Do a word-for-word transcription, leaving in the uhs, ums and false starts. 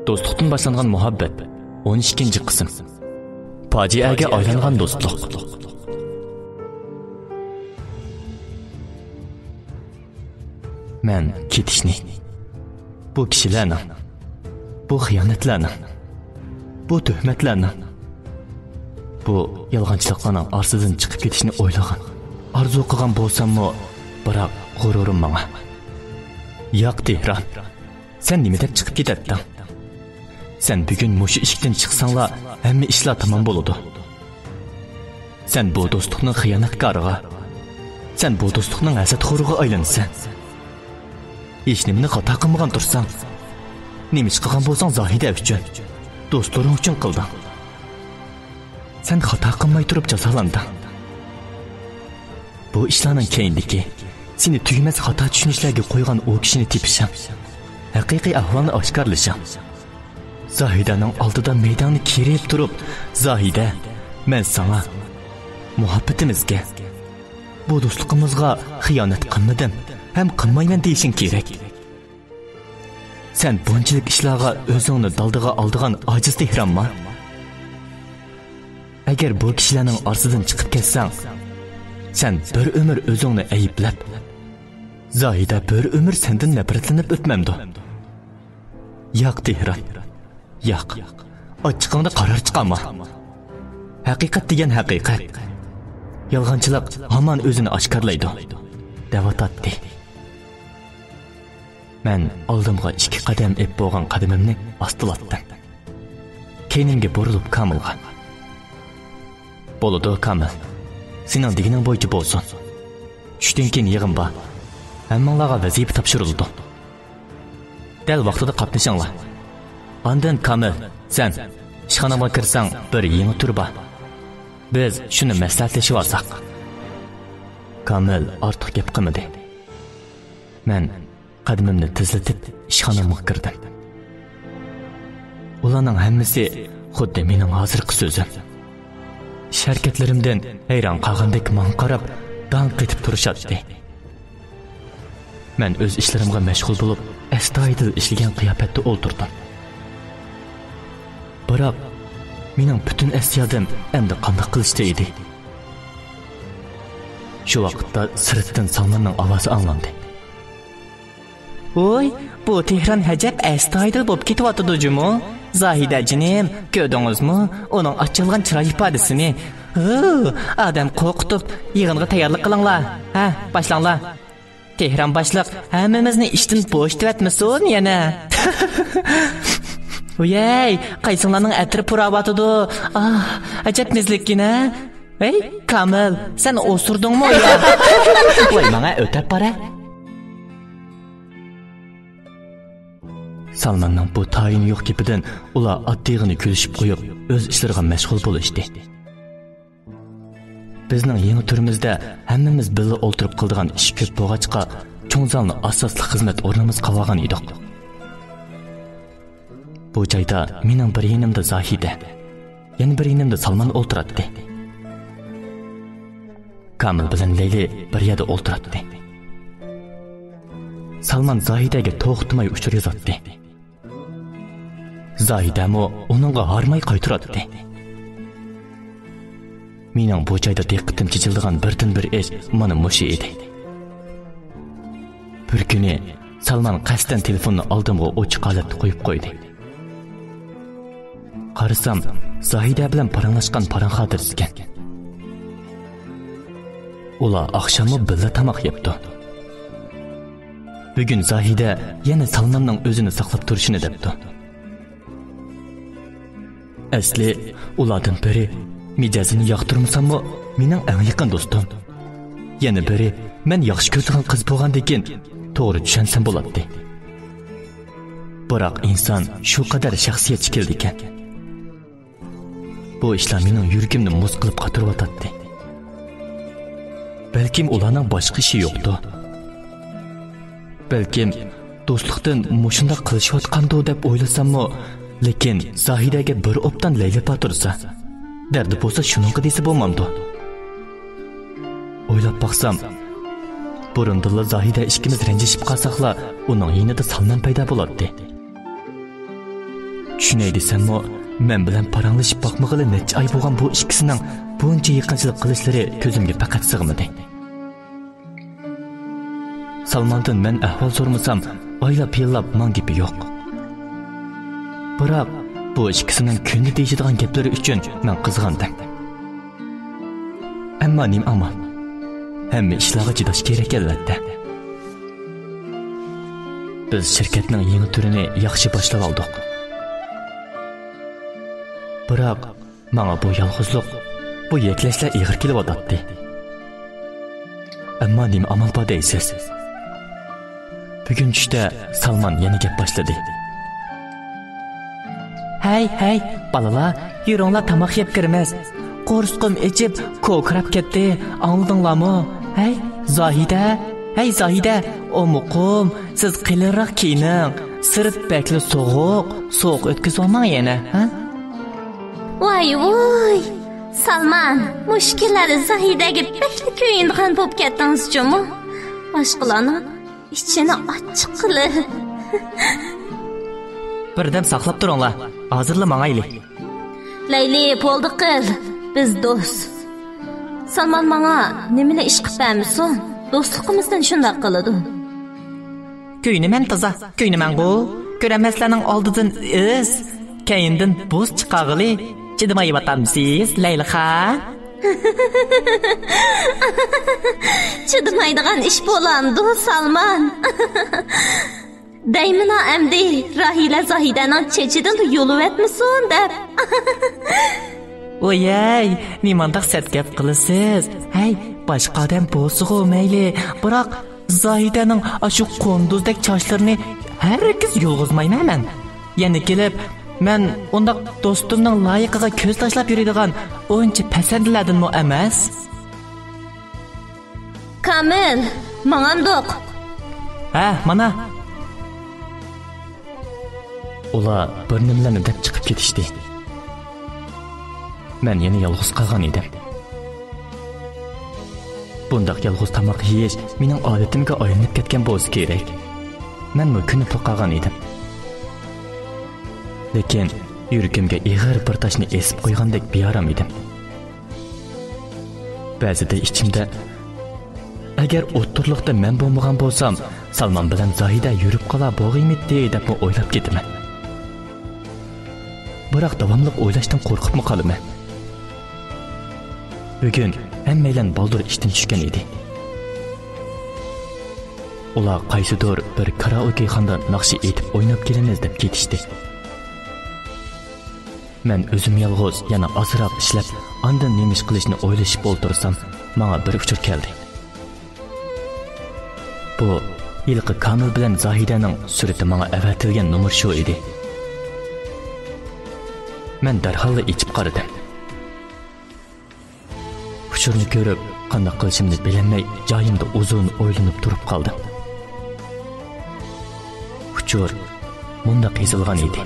دوستلۇقتىن باشلانغان مۇھەببەت، ئون ئىككىنچى قىسىم. پاجىئەگە ئايلانغان دوستلۇق. مەن كېتىشنى، بۇ كىشىلەرنىڭ، بۇ خىيانەتلەرنىڭ، بۇ تۆھمەتلەرنىڭ، بۇ يالغانچىلىقلارنىڭ ئارىسىدىن چىقىپ كېتىشنى ئويلىغان، ئارزۇ قىلغان بولساممۇ، بىراق غۇرۇرۇم ماڭا: «ياق، تېھران، سەن نېمە دەپ چىقىپ كېتەتتىڭ؟ سەن بۈگۈن مۇشۇ ئىشىكتىن چىقساڭلا، ھەممە ئىشلار تامام بولىدۇ. سەن بۇ دوستلۇقنىڭ خىيانەتكارىغا، سەن بۇ دوستلۇقنىڭ ھەسەتخورىغا ئايلىنىسەن. ھېچنېمىنى خاتا قىلمىغان تۇرساڭ، نېمە ئىش قىلغان بولساڭ زاھىدە ئۈچۈن، دوستلىرىڭ ئۈچۈن قىلدىڭ. سەن خاتا قىلماي تۇرۇپ جازالاندىڭ. بۇ ئىشلارنىڭ كەينىدىكى، سېنى تۈگىمەس خاتا چۈشىنىشلەرگە قويغان ئۇ كىشىنى تېپىشىڭ، ھەقىقىي ئەھۋالنى ئاشكارىلىشىڭ. زاھىدەنىڭ ئالدىدا مەيدەڭنى كېرىپ تۇرۇپ، زاھىدە، مەن ساڭا، مۇھەببىتىمىزگە، بۇ دوستلۇقىمىزغا خىيانەت قىلمىدىم ھەم قىلمايمەن دېيىشىڭ كېرەك. سەن بۇنچىلىك ئىشلارغا ئۆزۈڭنى دالدىغا ئالىدىغان ئاجىز تېھرانما؟ ئەگەر بۇ كىشىلەرنىڭ ئارىسىدىن چىقىپ كەتسەڭ، سەن بىر ئۆمۈر ئۆزۈڭنى ئەيىبلەپ، زاھىدە بىر ئۆمۈر سەندىن نەپرەتلىنىپ ئۆتمەمدۇ؟ ياق، تېھران، ياق. ئاچچىقىڭدا قارار چىقارما. ھەقىقەت دېگەن ھەقىقەت. يالغانچىلىق ھامان ئۆزىنى ئاشكارىلايدۇ، دەۋاتاتتى. مەن ئالدىمغا ئىككى قەدەم ئېلىپ بولغان قەدىمىمنى ئاستىلاتتىم. كەينىمگە بۇرۇلۇپ كامىلغا: «بولىدۇ، كامىل. سېنىڭ دېگىنىڭ بويىچە بولسۇن. چۈشتىن كېيىن يىغىن بار. ھەممىڭلارغا ۋەزىپە تاپشۇرۇلىدۇ. دەل ۋاقتىدا قاتنىشىڭلار. ئاندىن كامىل، سەن ئىشخانامغا كىرسەڭ، بىر يېڭى تۈر بار. بىز شۇنى مەسلىھەتلىشىۋالساق.» كامىل ئارتۇق گەپ قىلمىدى. مەن قەدىمىمنى تېزلىتىپ ئىشخانامغا كىردىم. ئۇلارنىڭ ھەممىسى خۇددى مېنىڭ ھازىرقى سۆزۈم، ئىش ھەرىكەتلىرىمدىن ھەيران قالغاندەك ماڭا قاراپ داڭ قېتىپ تۇرۇشاتتى. مەن ئۆز ئىشلىرىمغا مەشغۇل بولۇپ، ئەستايىدىل ئىشلىگەن قىياپەتتە ئولتۇردۇم. بىراق، مېنىڭ پۈتۈن ئەس-يادىم ئەمدى قانداق قىلىشتا ئىدى. شۇ ۋاقىتتا سىرتتىن سالماننىڭ ئاۋازى ئاڭلاندى. ۋوي، بۇ تېھران ھەجەپ ئەستايىدىل بولۇپ كېتىۋاتىدۇ جۇمۇ. زاھىدە جېنىم، كۆردىڭىزمۇ ئۇنىڭ ئاچچىقلانغان چىراي ئىپادىسىنى؟ ھۇ، ئادەم قورقۇتۇپ، يىغىنغا تەييارلىق قىلىڭلار. ھە، باشلاڭلار. تېھران باشلىق ھەممىمىزنى ئىشتىن بوشىتىۋەتمىسۇن يەنە. ۋىيەي، قايسىڭلارنىڭ ئەتىرى پۇراۋاتىدۇ؟ ئاھ، ئەجەب نېزلىككىنە. ھەي، كامىل، سەن ئوسۇردۇڭمۇ يا؟ ۋاي، ماڭا ئۆتەپ بارە. سالماننىڭ بۇ تايىنى يوق گېپىدىن ئۇلار ئاددىيغىنە كۈلۈشۈپ قويۇپ، ئۆز ئىشلىرىغا مەشغۇل بولۇشتى. بىزنىڭ يېڭى تۈرىمىزدە ھەممىمىز بىللە ئولتۇرۇپ قىلىدىغان ئىش كۆپ بولغاچقا، چوڭ زالنى ئاساسلىق خىزمەت ئورنىمىز قىلىۋالغان ئىدۇق. بۇ جايدا مېنىڭ بىر يېنىمدا زاھىدە، يەنە بىر يېنىمدا سالمان ئولتۇراتتى. كامىل بىلەن لەيلى بىر يەردە ئولتۇراتتى. سالمان زاھىدەگە توختىماي ئۇچۇر يازاتتى. زاھىدەمۇ ئۇنىڭغا ھارماي قايتۇراتتى. مېنىڭ بۇ جايدا دىققىتىم چېچىلىدىغان بىردىنبىر ئىش مانا مۇشۇ ئىدى. بىر كۈنى سالمان قەستەن تېلېفوننى ئالدىمغا ئوچۇق ھالەتتە قويۇپ قويدى. قارىسام، زاھىدە بىلەن پاراڭلاشقان پاراڭ خاتىرىسىكەن. ئۇلار ئاخشاممۇ بىللە تاماق يەپتۇ. بۈگۈن زاھىدە يەنە سالماننىڭ ئۆزىنى ساقلاپ تۇرۇشىنى دەپتۇ. ئەسلى ئۇلاردىن بىرى مىجەزىنى ياقتۇرمىساممۇ، مېنىڭ ئەڭ يېقىن دوستۇم. يەنە بىرى مەن ياخشى كۆرىدىغان قىز بولغاندىكىن، توغرا چۈشەنسەم بولاتتى. بىراق ئىنسان شۇ قەدەر شەخسىيەت شەكىللىدىكەن. بۇ ئىشلار مېنىڭ يۈرىكىمنى مۇز قىلىپ قاتۇرۇۋاتاتتى. بەلكىم ئۇلارنىڭ باشقا ئىشى يوقتۇ. بەلكىم دوستلۇقتىن مۇشۇنداق قىلىشىۋاتقاندۇ دەپ ئويلىساممۇ، لېكىن زاھىدەگە بىر ئوبدان لەيلى بار تۇرسا، دەردى بولسا شۇنىڭغا دېسە بولمامدۇ؟ ئويلاپ باقسام، بۇرۇندىنلا زاھىدە ئىككىمىز رەنجىشىپ قالساقلا، ئۇنىڭ يېنىدا سالمان پەيدا بولاتتى. چۈشىنەي دېسەممۇ، مەن بىلەن پاراڭلىشىپ باقمىغىلى نەچچە ئاي بولغان بۇ ئىككىسىنىڭ بۇنچە يېقىنچىلىق قىلىشلىرى كۆزۈمگە پەقەت سىغمىدى. سالماندىن مەن ئەھۋال سورىمىسام، ئايلاپ-يىللاپ ماڭا گېپى يوق. بىراق، بۇ ئىككىسىنىڭ كۈندە دېيىشىدىغان گەپلىرى ئۈچۈن مەن قىزغاندىم. ئەمما نېمە ئامال؟ ھەممە ئىشلارغا چىداش كېرەك، ئەلۋەتتە. بىز شىركەتنىڭ يېڭى تۈرىنى ياخشى باشلاۋالدۇق. بىراق، ماڭا بۇ يالغۇزلۇق، بۇ يەكلەشلەر ئېغىر كېلىۋاتاتتى. ئەمما نېمە ئامال بار دەيسىز؟ بۈگۈن چۈشتە سالمان يەنە گەپ باشلىدى. ھەي، ھەي، بالىلار، يۈرۈڭلار، تاماق يەپ كىرىمىز. قورسىقىم ئېچىپ، كوكىراپ كەتتى، ئاڭلىدىڭلارمۇ؟ ھەي، زاھىدە، ھەي، زاھىدە، ئومۇقۇم، سىز قېلىنراق كىيىنىڭ، سىرت بەكلا سوغۇق، سوغۇق ئۆتكۈزۈۋالماڭ يەنە، ھە؟ ۋاي، ۋاي، سالمان، مۇشۇ كۈنلەردە زاھىدەگە بەكلا كۆيۈنىدىغان بولۇپ كەتتىڭىز جۇمۇ. باشقىلارنىڭ ئىچىنى ئاچچىق قىلىپ. بىردەم ساقلاپ تۇرۇڭلار، ھازىرلا ماڭايلى. لەيلى، بولدى قىل، بىز دوست. سالمان ماڭا نېمىلا ئىش قىلىپ بەرمىسۇن، دوستلۇقىمىزدىن شۇنداق قىلىدۇ. كۆيۈنىمەن تازا، كۆيۈنىمەنغۇ. كۆرەرمەنلەرنىڭ ئالدىدىن ئىز، كەينىدىن بۇز چىقارغىلى چىدىمايۋاتامسىز، لەيلىخان؟ چىدىمايدىغان ئىش بولامدۇ، سالمان؟ دەيمىنا ئەمدى، راھىلە زاھىدەنىڭ چېچىدىن يۇلۇۋەتمىسۇن دەپ. ۋويەي، نېمانداق سەت گەپ قىلىسىز؟ ھەي، باشقا ئادەم بولسىغۇ مەيلى، بىراق زاھىدەنىڭ ئاشۇ قۇندۇزدەك چاچلىرىنى ھەرگىز يۇلغۇزمايمەن مەن. يەنە كېلىپ، مەن ئۇنداق دوستۇمنىڭ لايىقىغا كۆز تاشلاپ يۈرىدىغان ئۇنچە پەسەندىلەردىنمۇ ئەمەس. كامىل، ماڭامدۇق؟ ھە، مانا. ئۇلار بىر نېمىلەرنى دەپ چىقىپ كېتىشتى. مەن يەنە يالغۇز قالغان ئىدىم. بۇنداق يالغۇز تاماق يېيىش مېنىڭ ئادىتىمگە ئايلىنىپ كەتكەن بولسا كېرەك. مەنمۇ كۆنۈپ قالغان ئىدىم. لېكىن يۈرىكىمگە ئېغىر بىر تاشنى ئېسىپ قويغاندەك بىئارام ئىدىم. بەزىدە ئىچىمدە، ئەگەر ئوتتۇرىلىقتا مەن بولمىغان بولسام، سالمان بىلەن زاھىدە يۈرۈپ قالا بولغىيمىتتى دەپمۇ ئويلاپ كېتىمەن. بىراق داۋاملىق ئويلاشتىن قورقۇپمۇ قالىمەن. بۈگۈن ھەممەيلەن بالدۇر ئىشتىن چۈشكەن ئىدى. ئۇلار قايسىدۇر بىر كارائوكېخانىدا ناخشا ئېيتىپ ئويناپ كېلىمىز دەپ كېتىشتى. مەن ئۆزۈم يالغۇز يەنە ئازراق ئىشلەپ، ئاندىن نېمە ئىش قىلىشنى ئويلىشىپ ئولتۇرسام، ماڭا بىر ئۇچۇر كەلدى. بۇ ھېلىقى كامىل بىلەن زاھىدەنىڭ سۈرىتى ماڭا ئەۋەتىلگەن نومۇر شۇ ئىدى. مەن دەرھاللا ئېچىپ قارىدىم. ئۇچۇرنى كۆرۈپ، قانداق قىلىشىمنى بىلەلمەي، جايىمدا ئۇزۇن ئويلىنىپ تۇرۇپ قالدىم. ئۇچۇر مۇنداق يېزىلغان ئىدى.